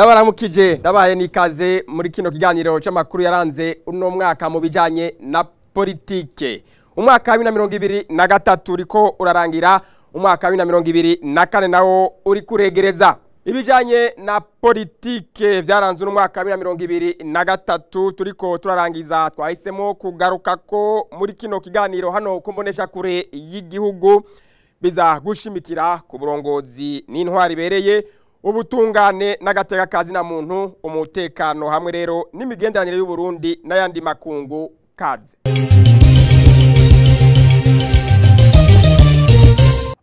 Ndabaramukije, ndabaye nikaze muri kino kiganiro c'amakuru yaranze uno mwaka mu bijanye na politike. Umwaka wa 2023 uriko urarangira, umwaka wa 2024 nawo uri kuregereza. Ibijanye na politike vyaranze uno mwaka wa 2023 turiko turarangiza, twahisemo kugaruka ko muri kino kiganiro hano kumbonesha kure y'igihugu biza gushimikira ku burongozi n'intwari bereye ubutungane n'agateka kazi na muntu, umutekano hamwe rero n'imigenderanire y'u Burundi n'ayandi makungu. Kaze.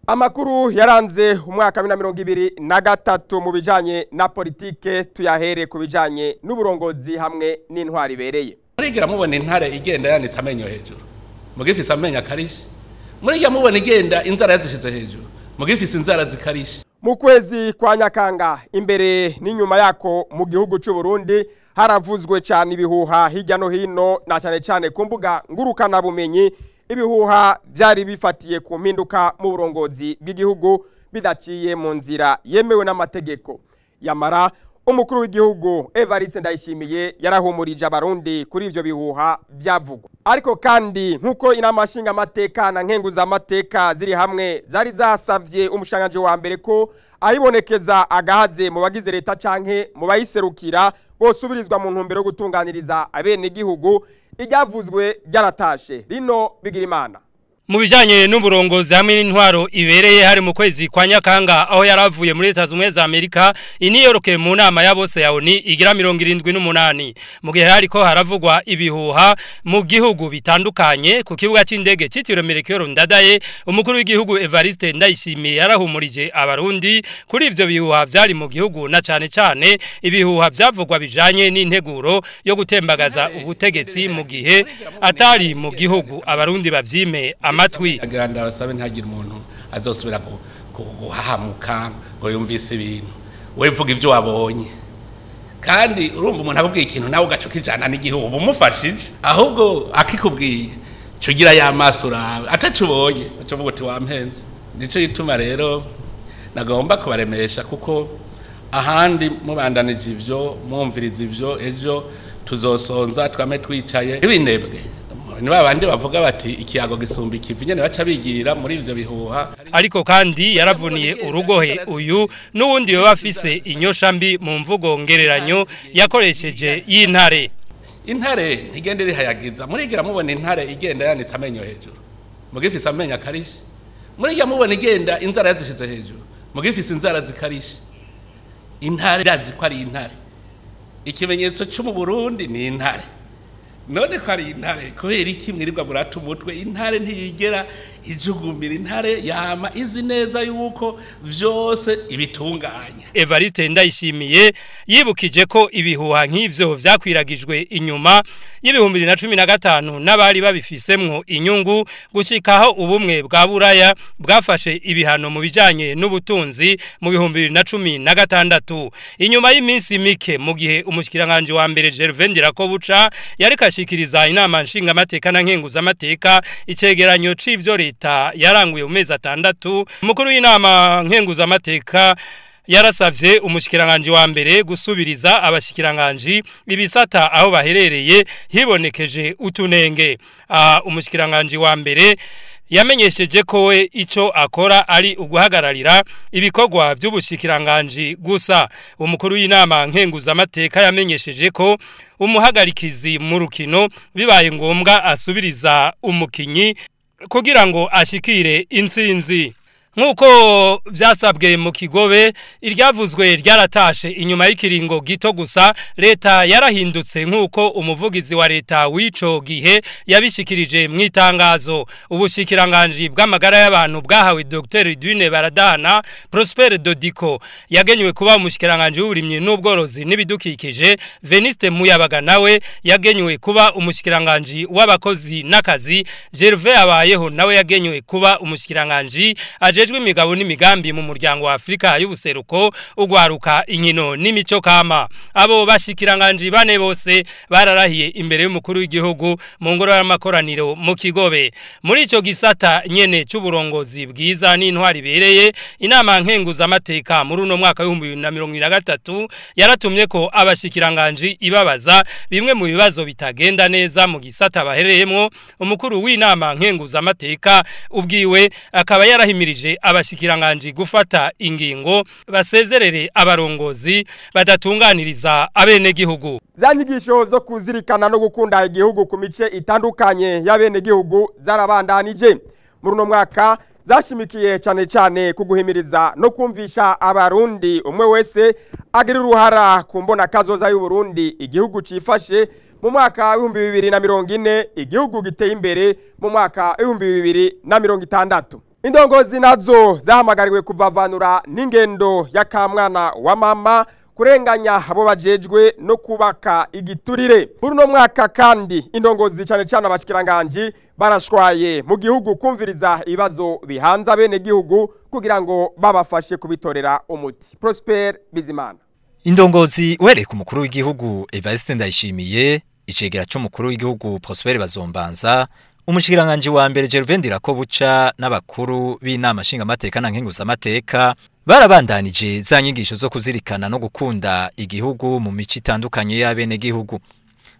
Amakuru yaranze umwaka wa 2023 mu bijanye na politike tuyahere ku bijanye n'uburongozi hamwe n'intwari bereye. Murigira mubona intare igenda yanitse amenyo hejuru, mugifise amenyo akarishe. Murigira mubona igenda inzara yazishize hejuru, mugifise inzara zikarishe. Mu kwezi kwa Nyakanga imbere n'inyuma yako mu gihugu cy'u Burundi haravuzwe cyane ibihuha hirya no hino, na cyane cyane ku mbuga ngurukana bumenyi. Ibihuha byari bifatiye ku mpinduka mu burongozi bw'igihugu bidaciye mu nzira yemewe n'amategeko. Yamara umukuru w'igihugu Evariste Ndayishimiye yarahumurije abarundi kuri ivyo bihuha byavugwa. Ariko kandi nkuko inama nshingamateka na nkenguzamateka ziri hamwe zari zasavye umushanganje wa mbere ko ahibonekeza agahaze mu bagize leta canke mu bayiserukira bosubirizwa mu ntumbero yo gutunganiriza abene gihugu, iryavuzwe ryaratashe. Rino Bigirimana. Mu bijanye n'uburongozi hamwe n'intwaro ibereye hari mu kwezi kwa Nyakanga aho yaravuye muri Leta Zunze za Amerika i New York mu nama ya bose ya ONU igira 78, mu gihe hariko haravugwa ibihuha mu gihugu bitandukanye ku kibuga c'indege citiriwe Melchior Ndadaye, umukuru w'igihugu Evariste Ndayishimiye yarahumurije abarundi kuri ivyo bihuha vyari mu gihugu, na cane cane ibihuha vyavugwa bijanye n'integuro yo gutembagaza ubutegetsi mu gihe atari mu gihugu abarundi bavyime amatwi. Agira ndabasabe ntagire umuntu azosubira guhahamuka ngo yumvise ibintu, we vuga ivyo wabonye. Kandi urumva umuntu akubwiye ikintu nawe ugaca ukijana n'igihugu umufashije, ahubwo akikubwiye cugira ya maso urabe atacubonye uca uvuga uti wampenze. Nico gituma rero nagomba kubaremesha, kuko ahandi mubandanije ivyo mwumviriza ivyo, ejo tuzosonza twame twicaye ibinebwe. Ni babandi bavuga bati ikiyago gisumba ikivi nyene baca bigira muri ivyo bihuha. Ariko kandi yaravuniye urugohe uyu n'uwundi yoba afise inyosha mbi mu mvugo ngereranyo yakoresheje y'intare. Intare ntigenda irihayagiza. Murigira mubona intare igenda yanitse amenyo hejuru, mugifise amenyo akarishe. Murigira mubona igenda inzara yazishize hejuru, mugifise inzara zikarishe. Intare irazi ko ari intare. Ikimenyetso cyo mu Burundi ni intare. None ko ari intare kubera iki mwirirwa murata umutwe? Intare ntiyigera ijugumira, intare yama izi neza yuko vyose ibitunganya. Evariste Ndayishimiye yibukije ko ibihuha nk'ivyo vyakwiragijwe inyuma y'ibihumbi 2015 n'abari babifisemwo inyungu, gushikaho ubumwe bwa Buraya bwafashe ibihano mu bijanye n'ubutunzi mu 2016. Inyuma y'iminsi mike mu gihe umushikiranganje wa mbere Gervais Ndirakobuca yari kashikiriza inama nshingamateka na nkenguzamateka icegeranyo c'ivyo leta yaranguye mu mezi atandatu, umukuru w'inama nkenguzamateka yarasavye umushikiranganje wa mbere gusubiriza abashikiranganje ibisata aho baherereye hibonekeje utunenge. Umushikiranganje wa mbere yamenyesheje ko we ico akora ari uguhagararira ibikorwa by'ubushikiranganje gusa. Umukuru w'inama nkenguzamateka yamenyesheje ko umuhagarikizi mu rukino bibaye ngombwa asubiriza umukinyi kugira ngo ashikire intsinzi. Nkuko vyasabwe mu Kigobe, iryavuzwe ryaratashe inyuma y'ikiringo gito gusa leta yarahindutse nkuko umuvugizi wa leta w'ico gihe yabishikirije mu itangazo. Ubushikiranganje bw'amagara y'abantu bwahawe Dr Dune Baradana Prosper Dodiko yagenywe kuba umushikiranganje w'uburimyi n'ubworozi n'ibidukikije. Veniste Muyabaga nawe yagenywe kuba umushikiranganje w'abakozi n'akazi. Gervais Abayeho nawe yagenywe kuba umushikiranganje ajejwe imigabo n'imigambi mu muryango wa Afrika y'ubuseruko, ugwaruka, inkino n'imico kama. Abo bashikiranganje bane bose bararahiye imbere y'umukuru w'igihugu mu ngoro y'amakoraniro mu Kigobe. Muri ico gisata nyene c'uburongozi bwiza n'intwari bereye, inama nkenguza amateka muri uno mwaka w'ibihumbi 2023 yaratumye ko abashikiranganje ibabaza bimwe mu bibazo bitagenda neza mu gisata bahereyemwo. Umukuru w'inama nkenguza amateka ubwiwe akaba yarahimirije abashikiranganje gufata ingingo basezerere abarongozi badatunganiriza abenegihugu. Za nyigisho zo kuzirikana no gukunda igihugu ku mice itandukanye y'abenegihugu zarabandanije muri uno mwaka, zashimikiye cyane cyane kuguhimiriza no kumvisha abarundi umwe wese agira uruhara ku mbona kazoza y'u Burundi, igihugu cifashe mu mwaka 2040, igihugu giteye imbere mu mwaka 2060. Indongozi nazo zahamagariwe kuvavanura n'ingendo ya kamwana wa mama, kurenganya abo bajejwe no kubaka igiturire. Muri uno mwaka kandi indongozi, cyane cyane abashikiranganje, barashwaye mu gihugu kumviriza ibibazo bihanze bene gihugu kugira ngo babafashe kubitorera umuti. Prosper Bizimana. Indongozi, uhereye ku mukuru w'igihugu Evariste Ndayishimiye, icegera c'umukuru w'igihugu Prosper Bazombanza, umushikiranganje wa mbere Gervais Ndirakobuca n'abakuru b'inama nshingamateka na nkenguzamateka, barabandanije za nyigisho zo kuzirikana no gukunda igihugu mu mico itandukanye y'abenegihugu.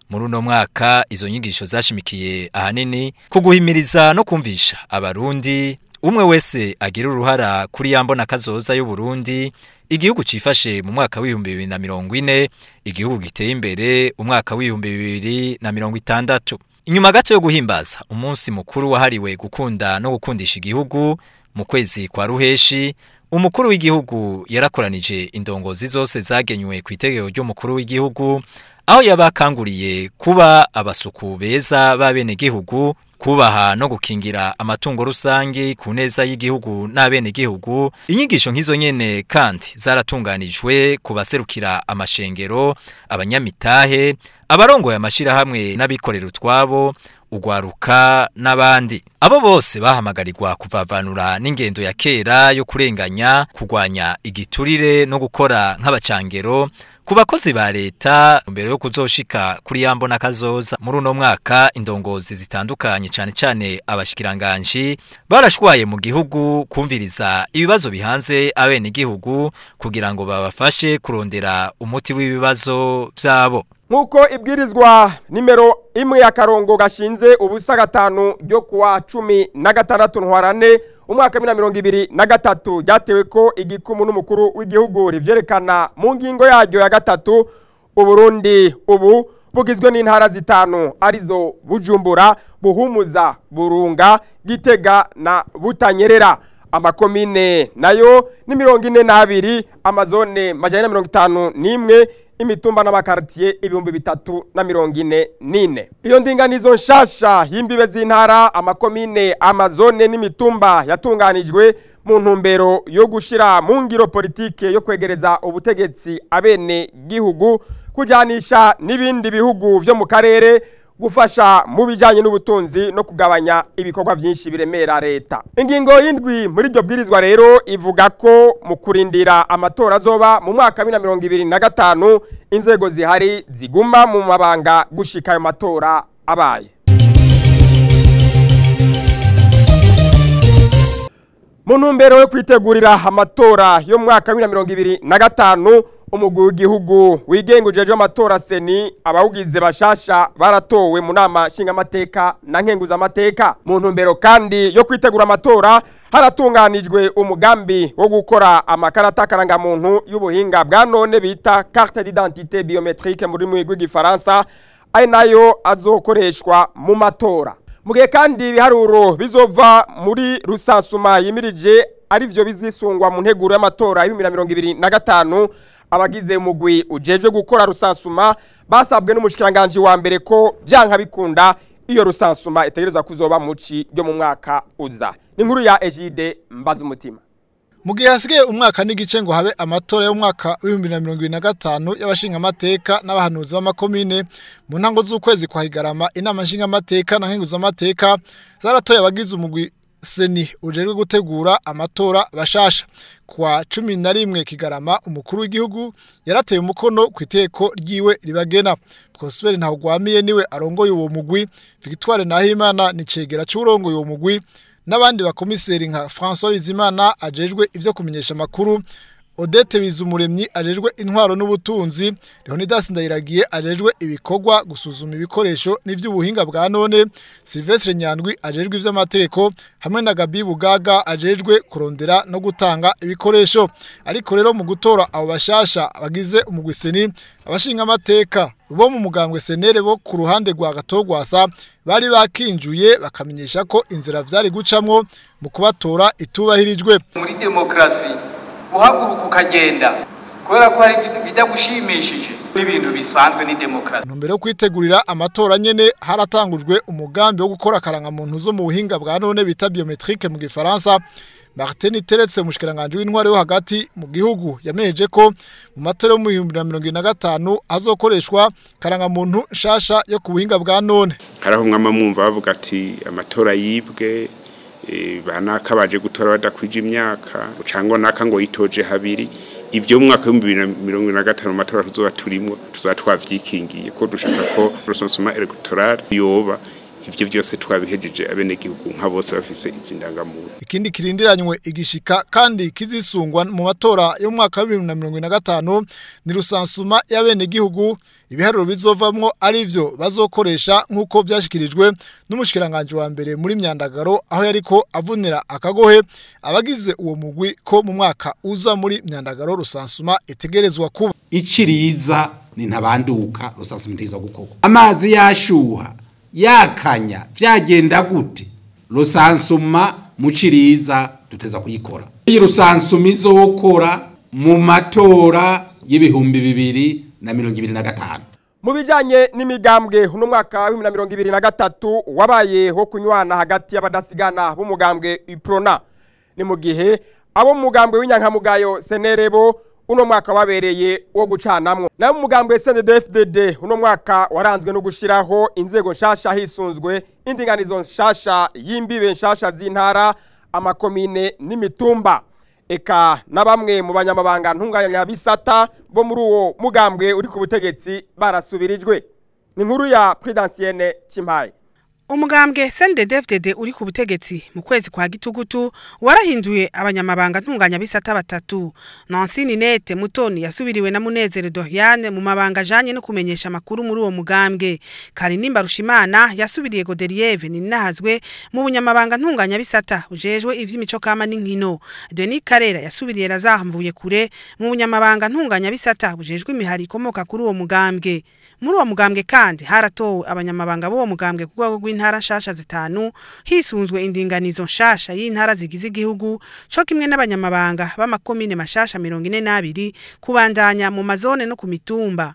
Muri uno mwaka izo nyigisho zashimikiye ahanini ku guhimiriza no kumvisha abarundi umwe wese agira uruhara kuri ya mbona kazoza y'u Burundi, igihugu cifashe mu mwaka w'2040, igihugu giteye imbere umwaka w'2060. Inyuma gato yo guhimbaza umunsi mukuru wahariwe gukunda no gukundisha igihugu mu kwezi kwa Ruheshi, umukuru w'igihugu yarakoranije indongozi zose zagenywe ku itegeko ry'umukuru w'igihugu, aho yabakanguriye kuba abasuku beza b'abenegihugu, kubaha no gukingira amatungo rusange ku neza y'igihugu n'abenegihugu. Inyigisho nk'izo nyene kandi zaratunganijwe ku baserukira amashengero, abanyamitahe, abarongoye amashirahamwe n'abikorera utwabo, ugwaruka n'abandi. Abo bose bahamagarirwa kuvavanura n'ingendo ya kera yo kurenganya, kugwanya igiturire no gukora nk'abacangero ku bakozi ba leta mbere yo kuzoshika kuri ya mbona kazoza. Muri uno mwaka indongozi zitandukanye, cyane cyane abashikiranganji, barashwaye mu gihugu kumviriza ibibazo bihanze abenegihugu kugira ngo babafashe kurondera umuti w'ibibazo byabo. Nk'uko ibwirizwa nimero 1 akarongo gashinze ubusa 5 ryo kuwa 16 ntwarane umwaka 2023 ryatewe ko igikumu n'umukuru w'igihugu rivyerekana mu ngingo yaryo ya 3, Uburundi ubu bugizwe n'intara zitanu, arizo Bujumbura, Buhumuza, Burunga, Gitega na Butanyerera. Amakomine nayo ni 42, amazone 451, imitumba n'amakartier 3044. Iyo ndinganizo nshasha y'imbibe z'intara, amakomine, amazone n'imitumba yatunganijwe mu ntumbero yo gushira mu ngiro politike yo kwegereza ubutegetsi abene gihugu, kujanisha n'ibindi bihugu vyo mu karere, gufasha mu bijanye n'ubutunzi no kugabanya ibikorwa vyinshi biremera leta. Ingingo y'indwi muri iryo bwirizwa rero ivuga ko mu kurindira amatora azoba mu mwaka wa 2025, inzego zihari ziguma mu mabanga gushika ayo matora abaye. Mu ntumbero yo kwitegurira amatora yo mu mwaka wa 2025, umugwi w'igihugu wigenga ujejwe amatora CENI, abawugize bashasha baratowe mu nama nshingamateka na nkenguzamateka. Mu ntumbero kandi yo kwitegura amatora, haratunganijwe umugambi wo gukora amakarata karangamuntu y'ubuhinga bwa none bita carte d'identité biométrique mu rurimi rw'igifaransa, ari nayo azokoreshwa mu matora. Mu gihe kandi ibiharuro bizova muri recensement yimirije arivyo bizisungwa mu nteguro y'amatora y'2025, abagize umugwi ujejwe gukora recensement basabwe n'umushikiranganje wa mbere ko byanka bikunda iyo recensement itegerezwa kuzoba muci ryo mu mwaka uza. Ni inkuru ya Egide Mbaza Umutima. Mu gihe hasigaye umwaka n'igice ngo habe amatora y'umwaka w'2025 y'abashingamateka n'abahanuzi b'amakomine, mu ntango z'ukwezi kwa Higarama inama nshingamateka na nkenguzamateka zaratoye abagize umugwi CENI ujejwe gutegura amatora bashasha. Kwa 11 Kigarama umukuru w'igihugu yarateye umukono ku iteko ryiwe ribagena. Prosper Ntawugwamiye niwe arongoye uwo mugwi, Victoire Nahimana ni cegera c'urongoye uwo mugwi, n'abandi bakomiseri nka François Bizimana ajejwe ivyo kumenyesha makuru, Odette Bizumuremyi ajejwe intwaro n'ubutunzi, Leonidas Ndayiragiye ajejwe ibikorwa gusuzuma ibikoresho n'ivy'ubuhinga bwa none, Sylvestre Nyandwi ajejwe ivy'amategeko hamwe na Gabi Bugaga ajejwe kurondera no gutanga ibikoresho. Ariko rero mu gutora abo bashasha bagize umugwi CENI, abashinga amateka bo mu mugambwe senere bo ku ruhande rwa Gatogwasa bari bakinjuye bakamenyesha ko inzira vyari gucamwo mu kubatora itubahirijwe. Muri demokrasi guhaguruka ukagenda kubera ko hari bidagushimishije n'ibintu bisanzwe ni demokrasi. Ntumbero yo kwitegurira amatora nyene haratangujwe umugambi wo gukora karangamuntu zo mu buhinga bwa none bita biometrique mu gifaransa. Martin Teretse umushikiranganje w'intwaro yo hagati mu gihugu yamenyeje ko mu matora yo mu 2025 azokoreshwa karangamuntu nshasha yo ku buhinga bwa none. Haraho mwama mwumva bavuga ati amatora yibwe, banaka baje gutora badakwije imyaka cyangwa naka ngo yitoje habiri. Ibyo mu mwaka wa 2025 matora tuzoba turimo tuzatwavyikingiye ko dushaka ko recensement electoral yoba ivyo byose twabihejeje abenegihugu nka bose bafise itsindangamuntu. Ikindi kirindiranywe igishika kandi kizisungwa mu matora yo mu mwaka wa 2025 ni rusansuma y'abenegihugu, ibiharuro bizovamwo arivyo bazokoresha nkuko vyashikirijwe n'umushikiranganje wa mbere muri Myandagaro, aho yariko avunira akagohe abagize uwo mugwi ko mu mwaka uza muri Myandagaro rusansuma itegerezwa kuba. Iciriza ni ntabanduka rusansuma ntizo gukorwa. Amazi yashuha yakanya vyagenda gute rusansuma muciriza duteza kuyikora. Iyi rusansuma izokora mu matora y'ibihumbi 2025. Mu bijanye n'imigambwe uno mwaka wa 2023 wabaye ho kunywana hagati y'abadasigana b'umugambwe Uprona. Ni mu gihe abo mu mugambwe w'inyankamugayo Senerebo uno mwaka wabereye wo gucanamwo. Na mu mugambwe CNDD-FDD uno mwaka waranzwe no gushiraho inzego nshasha hisunzwe indinganizo nshasha y'imbibe nshasha z'intara, amakomine n'imitumba. Eka na bamwe mu banyamabanga ntunganya bisata bo muri uwo mugambwe uri ku butegetsi barasubirijwe. Ni nkuru ya Prudensienne Chimpaye. Umugambwe CNDD-FDD uri ku butegetsi mu kwezi kwa gitugutu warahinduye abanyamabanga ntunganya bisata batatu. Nancy Ninette Mutoni yasubiriwe na Munezero Doriane mu mabanga ajanye no kumenyesha makuru muri uwo mugambwe. Karinimba Rushimana yasubiriye Godelieve Ninahazwe mu bunyamabanga ntunganya bisata ujejwe ivy'imico kama n'inkino. Denis Karera yasubiriye Lazare Mvuyekure mu bunyamabanga ntunganya bisata bujejwe imihari ikomoka kuri uwo mugambwe. Muri uwo mugambwe kandi haratowe abanyamabanga b'uwo mugambwe ku rwego rw'intara nshasha zitanu hisunzwe indinganizo nshasha y'intara zigize igihugu, co kimwe n'abanyamabanga b'amakomine mashasha 42 kubandanya mu mazone no ku mitumba.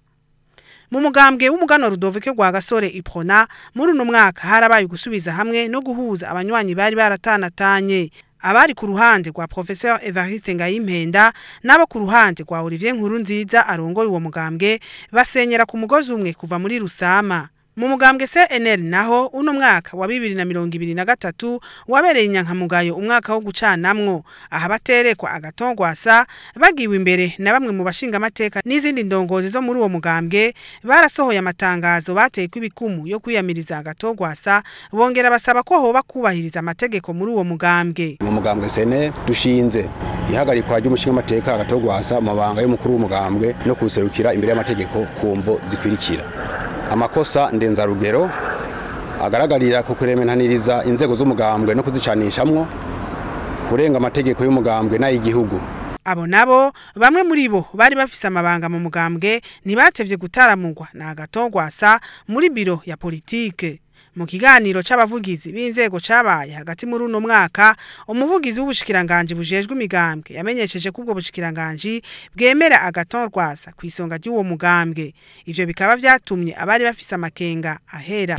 Mu mugambwe w'umugano Rudovike rwa Gasore Iprona muri uno mwaka harabaye gusubiza hamwe no guhuza abanywanyi bari baratanatanye. Abari ku ruhande rwa Professeur Evariste Ngayimpenda nabo ku ruhande rwa Olivier Nkurunziza arongoye uwo mugambwe basenyera ku mugozi umwe kuva muri Rusama. Mu mugambwe CNL naho uno mwaka wa 2023 wabereye inyankamugayo umwaka wo gucanamwo, aha baterekwa agatongwasa bagiwe imbere na bamwe mu bashinga amateka n'izindi ndongozi zo muri uwo mugambwe barasohoye amatangazo bateye kw'ibikumu yo kwiyamiriza agatongwasa, bongera basaba ko hoba kubahiriza amategeko muri uwo mugambwe. Mu mugambwe CNL dushinze ihagarikwa ry'umushinga amateka agatongwasa mu mabanga y'umukuru w'umugambwe no kuserukira imbere y'amategeko ku mvo zikwirikira. Amakosa ndenzarugero agaragarira ku kurementaniriza inzego z'umugambwe no kuzicanishamwo, kurenga amategeko y'umugambwe n'ay'igihugu. Abo nabo bamwe muri bo bari bafise amabanga mu mugambwe ntibatevye gutaramurwa na Agatogwasa muri biro ya politike. Mu kiganiro c'abavugizi b'inzego cabaye hagati muri uno mwaka, umuvugizi w'ubushikiranganje bujejwe imigambwe yamenyesheje ko ubwo bushikiranganje bwemera Agatogwasa kwisonga ry'uwo mugambwe. Ivyo bikaba vyatumye abari bafise amakenga ahera.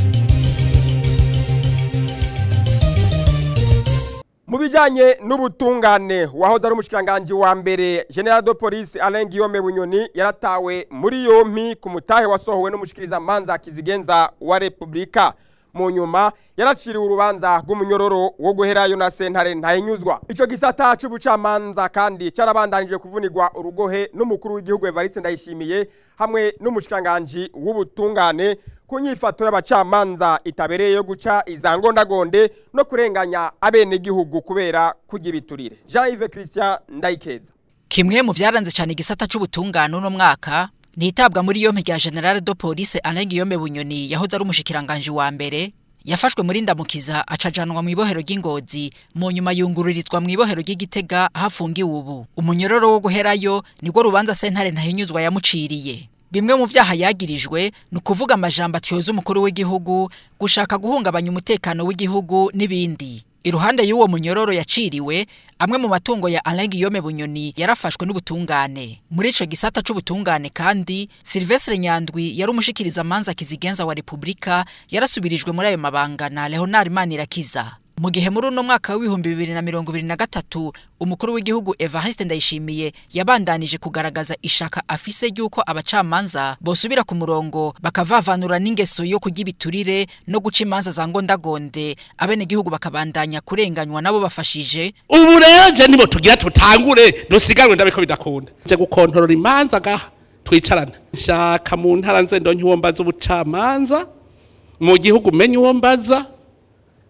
Mu bijanye n'ubutungane, wahoze ari umushikiranganje wa mbere General de Police Alain Guillaume Bunyoni yaratawe muri yompi ku mutahe wasohowe n'umushikiriza manza kizigenza wa Republika. Mu nyuma yaraciriwe urubanza rw'umunyororo wo guherayo na sentare Ntahinyuzwa. Ico gisata c'ubucamanza kandi carabandanije kuvunirwa urugohe n'umukuru w'igihugu Evariste Ndayishimiye hamwe n'umushikiranganji w'ubutungane ku nyifato y'abacamanza itabereye yo guca izangondagonde no kurenganya abenegihugu kubera kurya ibiturire. Jean-Yves Christian Ndayikeza. Kimwe mu vyaranze cyane igisata c'ubutungane uno mwaka ni itabwa muri yompi rya Général de Police Alain Guillaume Bunyoni, yahoze ari umushikiranganje wa mbere. Yafashwe muri Ndamukiza, acajanwa mu ibohero ry'Ingozi, mu nyuma yungururizwa mu ibohero ry'Igitega ahafungiwe ubu. Umunyororo wo guherayo nirwo rubanza sentare Ntahinyuzwa yamuciriye. Bimwe mu vyaha yagirijwe ni ukuvuga amajambo atyoza umukuru w'igihugu, gushaka guhungabanya umutekano w'igihugu n'ibindi. Iruhande y'uwo munyororo yaciriwe, amwe mu matungo ya Alain Guillaume Bunyoni yarafashwe n'ubutungane. Muri ico gisata c'ubutungane kandi, Sylvestre Nyandwi yari umushikiriza manza kizigenza wa Republika yarasubirijwe muri ayo mabanga na Leonard Manirakiza. Mu gihe muri uno mwaka w'2023 umukuru w'igihugu Evariste Ndayishimiye yabandanije kugaragaza ishaka afise ry'uko abacamanza bosubira ku murongo, bakavavanura n'ingeso yo kurya ibiturire no guca imanza za ngondagonde, abenegihugu bakabandanya kurenganywa nabo bafashije. Ubu rero je nibo tugira tutangure dusiganwe, ndabiko bidakunda, je gukontorora imanza gaha twicarana. Nshaka mu ntara nze ndonke uwo mbaza ubucamanza, mu gihugu menye uwo mbaza,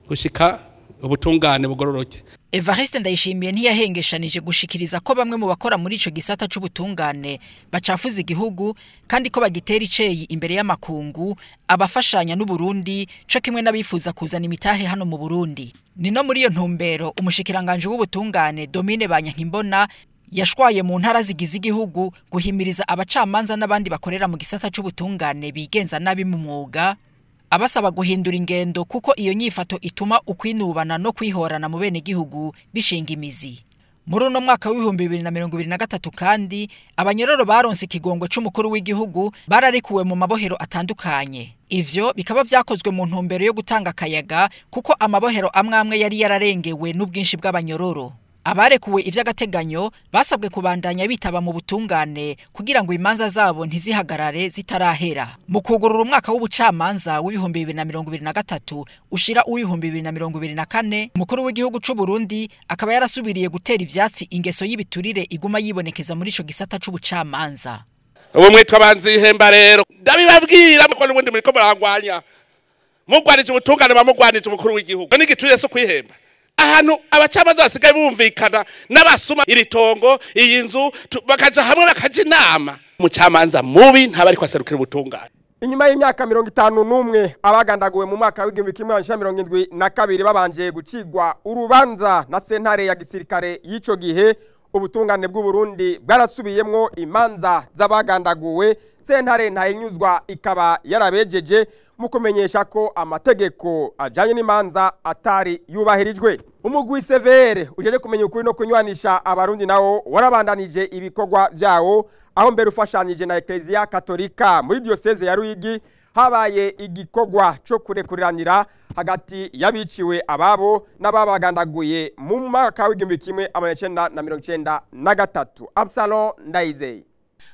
gushika ubutungane bugororoke. Evariste Ndayishimiye ntiyahengeshanije gushikiriza ko bamwe mu bakora muri ico gisata c'ubutungane bacafuza igihugu, kandi ko bagitera iceyi imbere y'amakungu, abafashanya n'u Burundi co kimwe n'abifuza kuzana imitahe hano mu Burundi. Ni no muri iyo ntumbero umushikiranganje w'ubutungane Domine Banyankimbona yashwaye mu ntara zigize igihugu guhimiriza abacamanza n'abandi bakorera mu gisata c'ubutungane bigenza nabi mu mwuga, abasaba guhindura ingendo kuko iyo nyifato ituma ukwinubana no kwihorana mu bene gihugu bishinga imizi. Muri uno mwaka w'2023 kandi, abanyororo baronse ikigongwe c'umukuru w'igihugu bararekuwe mu mabohero atandukanye. Ivyo bikaba vyakozwe mu ntumbero yo gutanga akayaga, kuko amabohero amwe amwe yari yararengewe n'ubwinshi bw'abanyororo. Abarekuwe ivy'agateganyo basabwe kubandanya bitaba mu butungane kugira ngo imanza zabo ntizihagarare zitarahera. Mu kugurura umwaka w'ubucamanza w'2023 ushira uw'2024, umukuru w'igihugu c'u Burundi akaba yarasubiriye gutera ivyatsi ingeso y'ibiturire iguma yibonekeza muri ico gisata c'ubucamanza. Ubu mwitwa banzihemba rero ndabibabwira ko n'ubundi muriko murangwanya, mugwanije ubutungane, bamugwanije umukuru w'igihugu, n'igiturire so kwihemba. Ahantu abacamanza basigaye bumvikana n'abasuma iri tongo, iyi nzu, bakaja hamwe bakaja inama, umucamanza mubi ntaba ariko aserukira ubutungane. Inyuma y'imyaka 51 abagandaguwe mu mwaka w'1972 babanje gucigwa urubanza na sentare ya gisirikare y'ico gihe, ubutungane bw'u Burundi bwarasubiyemwo imanza z'abagandaguwe. Sentare Ntahinyuzwa ikaba yarabejeje mu kumenyesha ko amategeko ajanye n'imanza atari yubahirijwe. Umugwi CVR ujeje kumenya ukuri no kunywanisha abarundi nawo warabandanije ibikorwa vyawo, aho mbere ufashanije na Ecclesia Katolika muri diocese ya Ruyigi habaye igikorwa co kurekuriranira hagati y'abiciwe ababo n'ababagandaguye mu mwaka w'1993. Absalom Ndayizeye.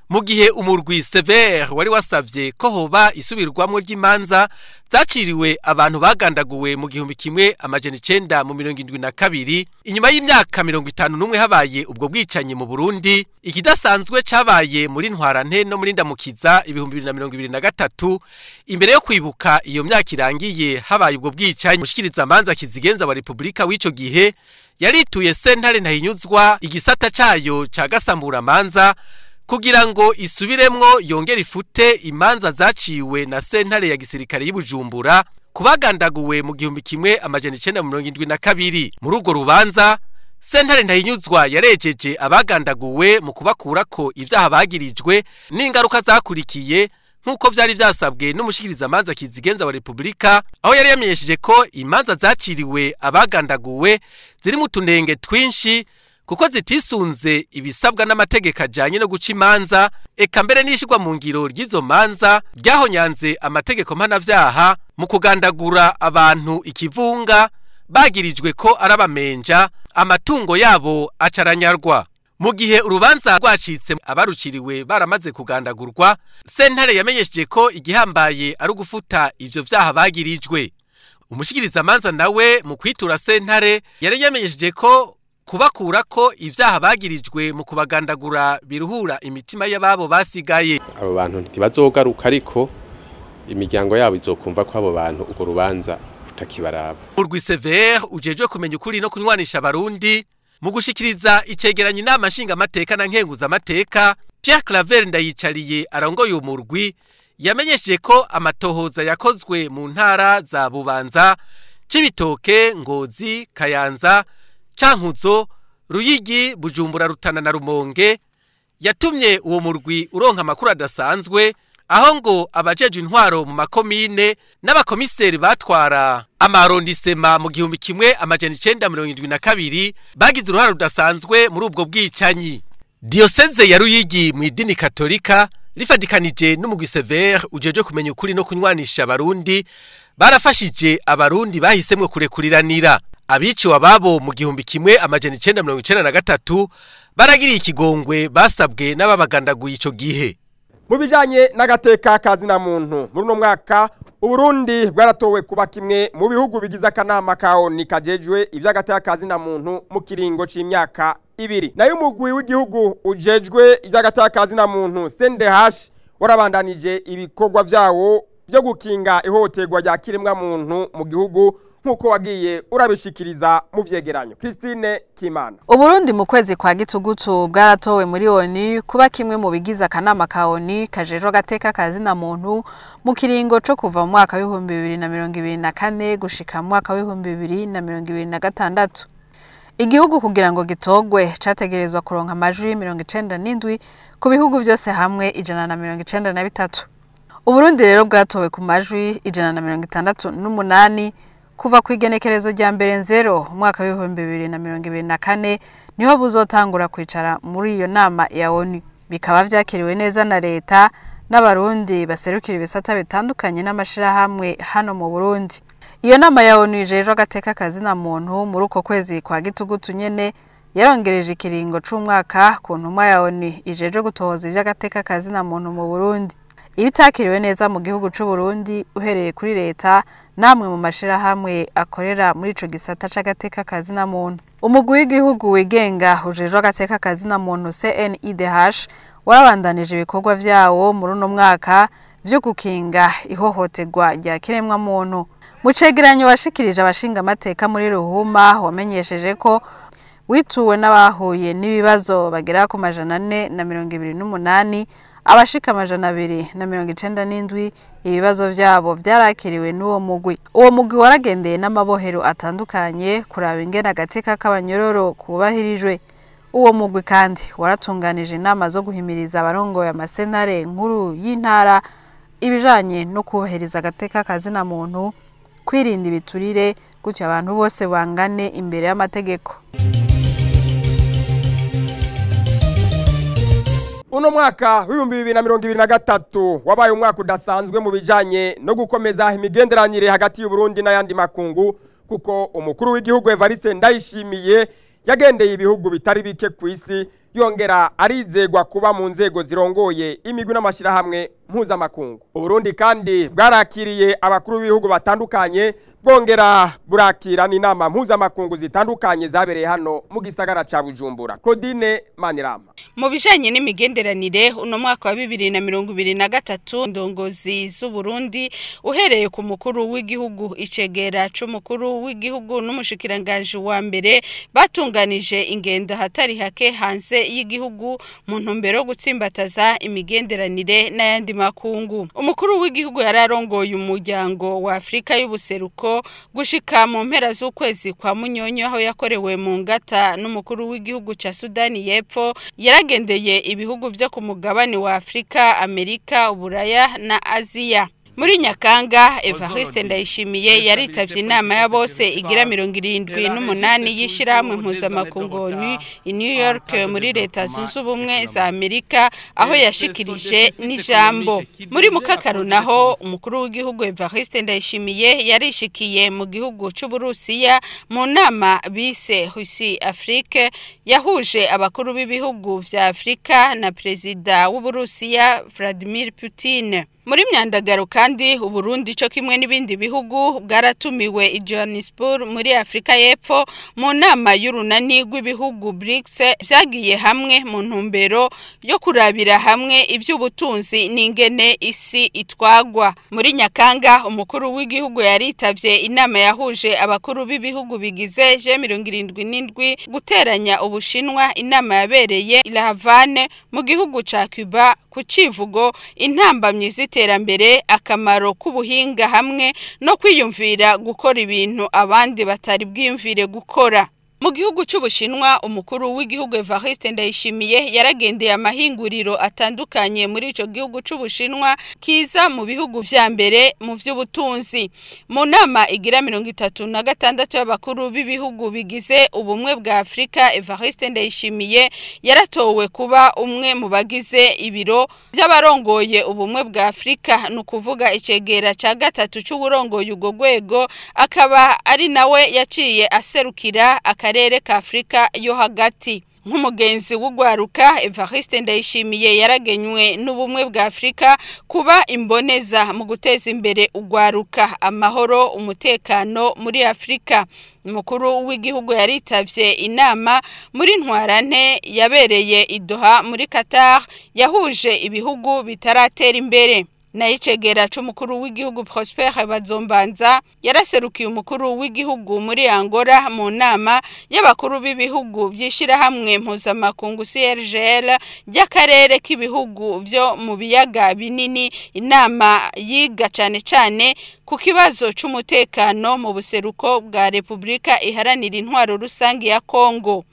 Mu gihe umurwi CVR wari wasavye ko hoba isubirwamwo ry'imanza zaciriwe abantu bagandaguwe mu 1972, inyuma y'imyaka 51 habaye ubwo bwicanyi mu Burundi, ikidasanzwe cabaye muri Ntwarante no muri Ndamukiza 2023, imbere yo kwibuka iyo myaka irangiye habaye ubwo bwicanyi, mushikiriza manza kizigenza wa Republika w'ico gihe yarituye sentare Ntahinyuzwa igisata cayo ca gasambura manza kugira ngo isubiremwo yongere ifute imanza zaciwe na sentare ya gisirikare y'Ibujumbura kubagandaguwe mu 1972. Muri urwo rubanza sentare Ntahinyuzwa yarejeje abagandaguwe mu kubakurako ivyaha bagirijwe n'ingaruka zakurikiye, nkuko vyari vyasabwe n'umushikiriza manza kizigenza wa Republika, aho yari yamenyesheje ko imanza zaciriwe abagandaguwe ziri mu tunenge twinshi kuko zitisunze ibisabwa n'amategeko ajanye no guca imanza, eka mbere n'ishirwa mu ngiro ry'izo manza ryahonyanze amategeko mpanavyaha mu kugandagura abantu ikivunga bagirijwe ko arabamenja, amatungo yabo acaranyarwa. Mu gihe urubanza rwacitse abaruciriwe baramaze kugandagurwa, sentare yamenyesheje ko igihambaye ari ugufuta ivyo vyaha bagirijwe. Umushikirizamanza nawe mu kwitura sentare yari yamenyesheje ko kubakura ko ivyaha bagirijwe mu kubagandagura biruhura imitima y'ababo basigaye. Abo bantu ntibazogaruka, ariko imiryango yabo izokumva ko abo bantu urwo rubanza rutakibaraba. Urwi CVR ujejwe kumenya ukuri no kunywanisha abarundi mu gushikiriza icegeranyo inama nshingamateka na nkenguzamateka, Pierre Claver Ndayicariye arongoye umurwi yamenyesheje ko amatohoza yakozwe mu ntara za Bubanza, Cibitoke, Ngozi, Kayanza, Cankuzo, Ruyigi, Bujumbura, Rutana na Rumonge yatumye uwo murwi uronka amakuru adasanzwe, aho ngo abajeje intwaro mu makomine n'abakomiseri batwara amarondisema mu 1972 bagize uruhare rudasanzwe muri ubwo bwicanyi. Diocese ya Ruyigi mu idini Katolika rifadikanije n'umugwi CVR ujeje kumenya ukuri no kunywanisha abarundi barafashije abarundi bahisemwe kurekuriranira. Abiciwe ababo mu 1993 baragiriye ikigongwe basabwe n'ababagandaguye ico gihe. Mu bijanye n'agateka kazina muntu muri uno mwaka Uburundi bwaratowe kuba kimwe mu bihugu bigize akanama ka ONU kajejwe ivy'agateka kazina muntu mu kiringo c'imyaka 2. Nayo umugwi w'igihugu ujejwe ivy'agateka kazina muntu CNDH warabandanije ibikorwa vyawo byo gukinga ihohoterwa rya kiremwa muntu mu gihugu nkuko wagiye urabishikiriza mu vyegeranyo. Christine Kimana. Uburundi mu kwezi kwa gitugutu bwaratowe muri ONU kuba kimwe mu bigize akanama ka ONU kajejwe agateka kazina muntu mu kiringo co kuva mu mwaka wa 2024 gushika mu mwaka wa 2026. Igihugu kugira ngo gitogwe categerezwa kuronka amajwi 97 ku bihugu byose hamwe 193. Uburundi rero bwatowe ku majwi 168 kuva ku igenekerezo rya mbere 0 umwaka wa 2024 niho buzotangura kwicara muri iyo nama ya ONU. Bikaba vyakiriwe neza na leta n'abarundi baserukira ibisata bitandukanye n'amashirahamwe hano mu Burundi. Iyo nama ya ONU ijejwe agateka kazina muntu muri uko kwezi kwa gitugutu nyene yarongereje ikiringo c'umwaka ku ntumwa ya ONU ijejwe gutohoza ivy'agateka kazina muntu mu Burundi. Ibitakiriwe neza mu gihugu c'u Burundi uhereye kuri leta namwe mu mashirahamwe akorera muri ico gisata c'agateka kazina muntu. Umugwi w'igihugu wigenga ujejwe agateka kazina muntu CNIDH warabandanije ibikorwa vyawo muri uno mwaka vyo gukinga ihohoterwa rya kiremwa muntu. Mu cegeranyo washikirije abashinga amateka muri Ruhuma wamenyesheje ko wituwe n'abahuye n'ibibazo bagera ku 428 abashika 297 ibibazo vyabo vyarakiriwe n'uwo mugwi. Uwo mugwi waragendeye n'amabohero atandukanye kuraba ingene agateka k'abanyororo kubahirijwe. Uwo mugwi kandi waratunganije inama zo guhimiriza abarongoye amasenare nkuru y'intara ibijanye no kubahiriza agateka kazina muntu, kwirinda ibiturire, gutyo abantu bose bangane imbere y'amategeko. Uno mwaka w'ibihumbi 2023 wabaye umwaka udasanzwe mu bijanye no gukomeza imigenderanire hagati y'u Burundi n'ayandi makungu, kuko umukuru w'igihugu Evariste Ndayishimiye yagendeye ibihugu bitari bike ku isi, yongera arizegwa kuba mu nzego zirongoye imigwi n'amashirahamwe mpuzamakungu. Uburundi kandi bwarakiriye abakuru b'ibihugu batandukanye, bwongera burakira n'inama mpuzamakungu zitandukanye zabereye hano mu gisagara ca Bujumbura. Claudine Manirama. Mu bijanye n'imigenderanire uno mwaka wa 2023 ndongozi z'u Burundi uhereye ku mukuru w'igihugu, icegera c'umukuru w'igihugu n'umushikiranganje wa mbere batunganije ingendo hatari hake hanze y'igihugu mu ntumbero yo gutsimbataza imigenderanire n'ayandi makungu. Umukuru w'igihugu yararongoye umuryango wa Afrika y'ubuseruko gushika mu mpera z'ukwezi kwa Munyonyo, aho yakorewe mu ngata n'umukuru w'igihugu ca Sudani y'Epfo. Yaragendeye ibihugu vyo ku mugabane wa Afrika, Amerika, Uburaya na Aziya. Muri Nyakanga, Evariste Ndayishimiye yaritavye inama ya bose igira 78 y'ishirahamwe mpuzamakungu ONU i New York muri Leta Zunze Ubumwe za Amerika, aho yashikirije n'ijambo. Muri Mukakaru naho umukuru w'igihugu Evariste Ndayishimiye yarishikiye mu gihugu c'Uburusiya mu nama bise Russie Afrique yahuje abakuru b'ibihugu vya Afrika na perezida w'Uburusiya Vladimir Putin. Muri myandagaro kandi kandi Uburundi cyo kimwe n'ibindi bihugu bwaratumiwe i Johannesburg muri Afrika y'Epfo mu nama y'urunani rw'ibihugu BRICS vyagiye hamwe mu ntumbero yo kurabira hamwe ivy'ubutunzi n'ingene isi itwagwa. Muri Nyakanga umukuru w'igihugu yaritavye inama yahuje abakuru b'ibihugu bigize G77 guteranya Ubushinwa, inama yabereye i La Havane mu gihugu ca Cuba ku civugo intambamyi z'iterambere, akamaro k'ubuhinga hamwe no kwiyumvira gukora ibintu abandi batari bwiyumvire gukora. Mu gihugu c'Ubushinwa umukuru w'igihugu Evariste Ndayishimiye yaragendeye amahinguriro atandukanye muri ico gihugu c'Ubushinwa kiza mu bihugu vya mbere mu vy'ubutunzi. Mu nama igira 36 y'abakuru b'ibihugu bigize ubumwe bwa Afrika, Evariste Ndayishimiye yaratowe kuba umwe mu bagize ibiro by'abarongoye ubumwe bwa Afrika, nukuvuga icegera ca gatatu c'uburongoye ubwo rwego, akaba ari nawe yaciye aserukira akarere ka Afrika yo hagati. Nk'umugenzi w'ugwaruka, Evariste Ndayishimiye yaragenywe n'ubumwe bwa Afrika kuba imboneza mu guteza imbere ugwaruka, amahoro, umutekano muri Afrika. Umukuru w'igihugu yaritavye inama muri ntwarante yabereye i Doha muri Qatar yahuje ibihugu bitaratera imbere. Na icegera c'umukuru w'igihugu Prosper Bazombanza yaraserukiye umukuru w'igihugu muri Angola mu nama y'abakuru b'ibihugu by'ishirahamwe mpuzamakungu CRGL ry'akarere k'ibihugu vyo mu biyaga binini, inama yiga cane cane ku kibazo c'umutekano mu buseruko bwa Republika Iharanira Intwaro Rusangi ya Kongo.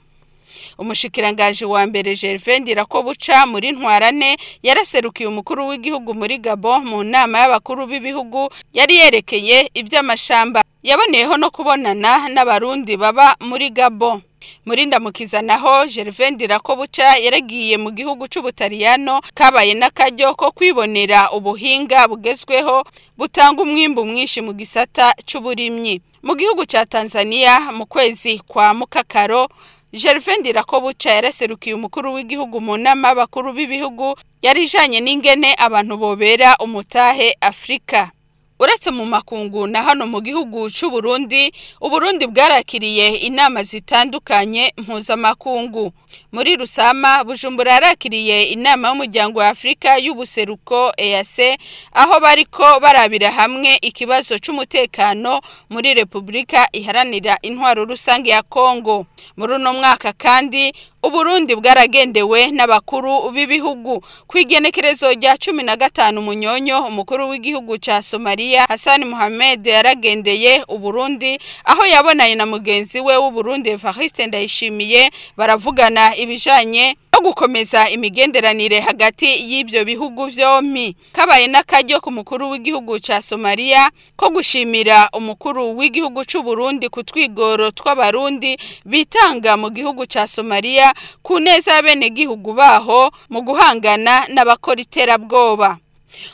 Umushikirangaji wa mbere Gervais Ndirakobuca muri ntwarane yaraserukiye umukuru w'igihugu muri Gabon mu nama y'abakuru b'ibihugu yari yerekeye ivy'amashamba. Yaboneyeho no kubonana n'abarundi baba muri Gabon. Muri ndamukiza naho Gervais Ndirakobuca yaragiye mu gihugu c'Ubutaliyano, kabaye n'akaryo ko kwibonera ubuhinga bugezweho butanga umwimbu mwinshi mu gisata c'uburimyi. Mu gihugu ca Tanzania mu kwezi kwa Mukakaro, Gervais Ndirakobuca yaraserukiye umukuru w'igihugu mu nama y'abakuru b'ibihugu yarijanye n'ingene abantu bobera umutahe Afrika. Uretse mu makungu na hano mu gihugu c'u Burundi, Uburundi bwarakiriye inama zitandukanye mpuzamakungu. Muri Rusama, Bujumbura yarakiriye inama y'umuryango wa Afrika y'ubuseruko EAC, aho bariko barabira hamwe ikibazo c'umutekano muri Republika Iharanira Intwaro Rusange ya Kongo. Muri uno mwaka kandi Uburundi bwaragendewe n'abakuru b'ibihugu. Kwigenekerezo rya 15 Munyonyo, umukuru w'igihugu ca Somalia Hassan Mohamed yaragendeye Uburundi, aho yabonanye na mugenzi we w'Uburundi Evariste Ndayishimiye, baravugana ibijanye no gukomeza imigenderanire hagati y'ibyo bihugu vyompi. Kabaye n'akaryo ku mukuru w'igihugu ca Somalia ko gushimira umukuru w'igihugu c'u Burundi ku twigoro tw'abarundi bitanga mu gihugu ca Somalia ku neza y'abenegihugu baho mu guhangana n'abakora iterabwoba.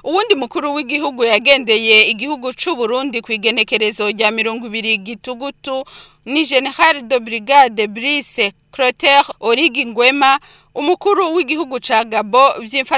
Uwundi mukuru w'igihugu yagendeye igihugu c'u Burundi kwigenekerezo rya 20 Gitugutu ni General de Brigade Brice Clotaire Origi Nguema, umukuru w'igihugu ca Gabon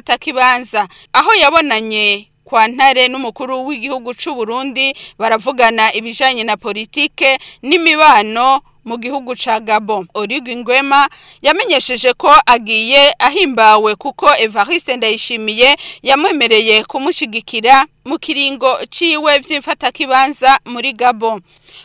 vy'imfatakibanza, aho yabonanye kwa Ntare n'umukuru w'igihugu c'u Burundi baravugana ibijanye na politike n'imibano mu gihugu ca Gabon. Origi Nguema yamenyesheje ko agiye ahimbawe kuko Evariste Ndayishimiye yamwemereye kumushigikira mu kiringo ciwe vy'imfatakibanza muri Gabon.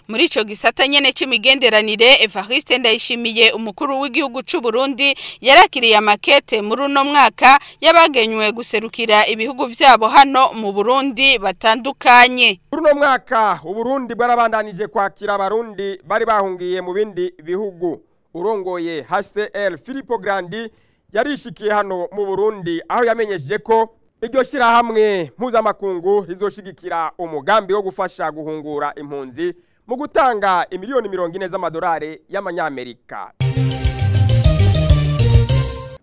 Muri ico gisata nyene c'imigenderanire, Evariste Ndayishimiye umukuru w'igihugu c'u Burundi yarakiriye amakete muri uno mwaka yabagenywe guserukira ibihugu vyabo hano mu Burundi batandukanye. Muri uno mwaka Uburundi bwarabandanije kwakira abarundi bari bahungiye mu bindi bihugu. Urongoye HCR Filippo Grandi yarishikiye hano mu Burundi, aho yamenyesheje ko iryo shirahamwe mpuzamakungu rizoshigikira umugambi wo gufasha guhungura impunzi mu gutanga imiliyoni 40 z'amadolari y'amanyamerika.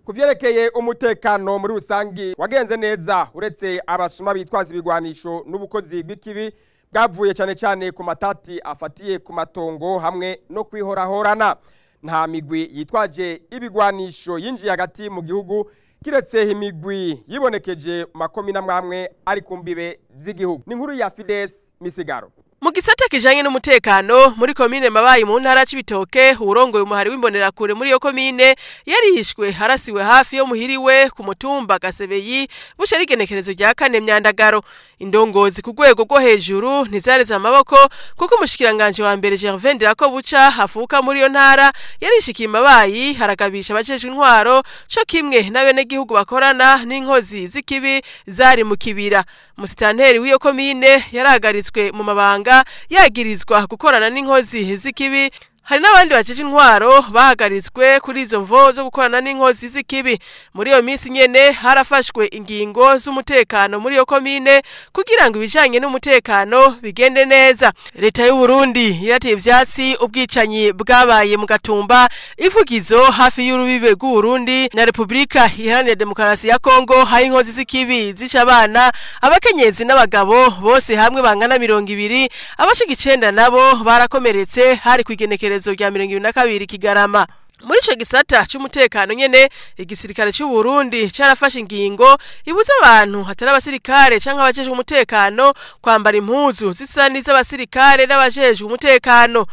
Kuvyerekeye umutekano muri rusangi wagenze neza, uretse abasuma bitwaza ibigwanisho n'ubukozi bw'ikibi bwavuye cyane cyane ku matati afatiye ku matongo hamwe no kwihorahorana. Nta migwi yitwaje ibigwanisho yinjiye hagati mu gihugu, kiretse imigwi yibonekeje makomine amwe ari ku mbibe z'igihugu. Ni inkuru ya Fides Misigaro. Mu gisata kijanye n'umutekano muri komine Mabayi mu ntara c'Ibitoke, urongoye umuhari w'imbonerakure muri iyo komine yarishwe harasiwe hafi yo muhiriwe ku mutumba Gasebeyi busha rigenekerezo rya 4 Myandagaro. Indongozi ku rwego rwo hejuru ntizareze amaboko kuko umushikiranganje wa mbere Gervais Ndirakobuca afuka muri iyo ntara yarishikiye Mabayi haragabisha abajejwe intwaro co kimwe n'abenegihugu bakorana n'inkozi z'ikibi zari mu kibira. Musitanteri w'iyo komine yarahagaritswe mu mabanga yagirizwa gukorana n'inkozi z'ikibi. Hari n'abandi bajeje intwaro bahagaritswe kuri izo mvo zo gukorana n'inkozi z'ikibi. Muri iyo minsi nyene harafashwe ingingo z'umutekano muri iyo komine kugira ngo ibijanye n'umutekano bigende neza. Leta y'u Burundi yarateye ivyatsi ubwicanyi bwabaye mu Gatumba ivugizo hafi y'urubibe rw'u Burundi na Republika Iharanira Demokarasi ya Kongo, hari inkozi z'ikibi zica abana, abakenyezi n'abagabo bose hamwe bangana 20, abashika 9 nabo barakomeretse hari kwigenekereza rya 22 Kigarama. Muri ico gisata c'umutekano nyene igisirikare c'u Burundi carafashe ingingo ibuza abantu hatari abasirikare canke abajejwe umutekano kwambara impuzu zisa n'iz'abasirikare n'abajejwe umutekano.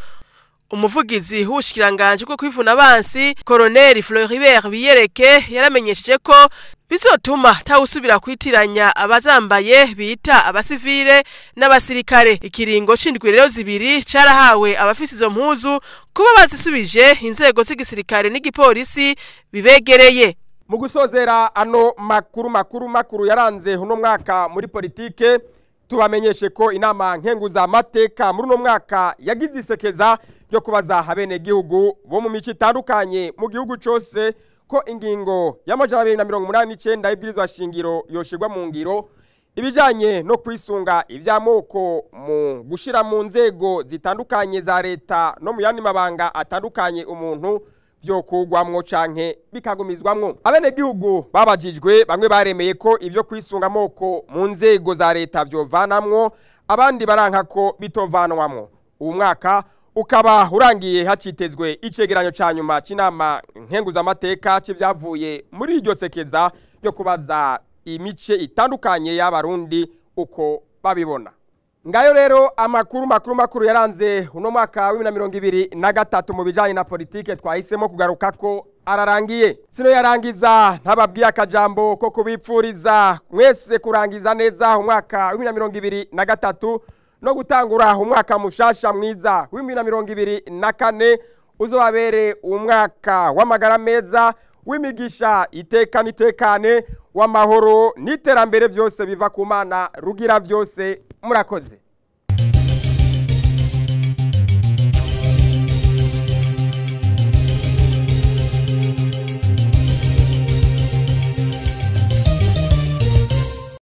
Umuvugizi w'ubushikiranganje bwo kwivuna abansi Colonel Floribert Biyereke yaramenyesheje ko bizotuma tawusubira kwitiranya abazambaye bita abasivile n'abasirikare. Ikiringo c'indwi rero zibiri carahawe abafise izo mpuzu kuba bazisubije inzego z'igisirikare n'igipolisi bibegereye. Mu gusozera ano makuru yaranze uno mwaka muri politike, tubamenyeshe ko inama nkenguza amateka muri uno mwaka yagize isekeza ryo kubaza abenegihugu bo mu mico itandukanye mu gihugu cose ko ingingo ya 289 y'ibwirizwa shingiro yoshirwa mu ngiro ibijanye no kwisunga ivy'amoko mu gushira mu nzego zitandukanye za leta no mu yandi mabanga atandukanye umuntu vyo kugwamwo canke bikagumizwamwo. Abenegihugu babajijwe bamwe baremeye ko ivyo kwisunga amoko mu nzego za leta vyovanamwo, abandi baranka ko bitovanwamwo. Uwu mwaka ukaba urangiye hacitezwe icegeranyo ca nyuma c'inama nkenguzamateka c'ivyavuye muri iryo sekeza ryo kubaza imice itandukanye y'abarundi uko babibona. Ngayo rero amakuru makuru yaranze uno mwaka wa 2023 mu bijanye na politike twahisemo kugaruka ko ararangiye. Sino yarangiza ntababwiye akajambo ko kubipfuriza mwese kurangiza neza umwaka wa 2023 no gutangura umwaka mushasha mwiza wa 2024 uzobabere umwaka w'amagara meza, w'imigisha iteka nitekane, w'amahoro n'iterambere vyose biva ku Mana rugira vyose. Murakoze.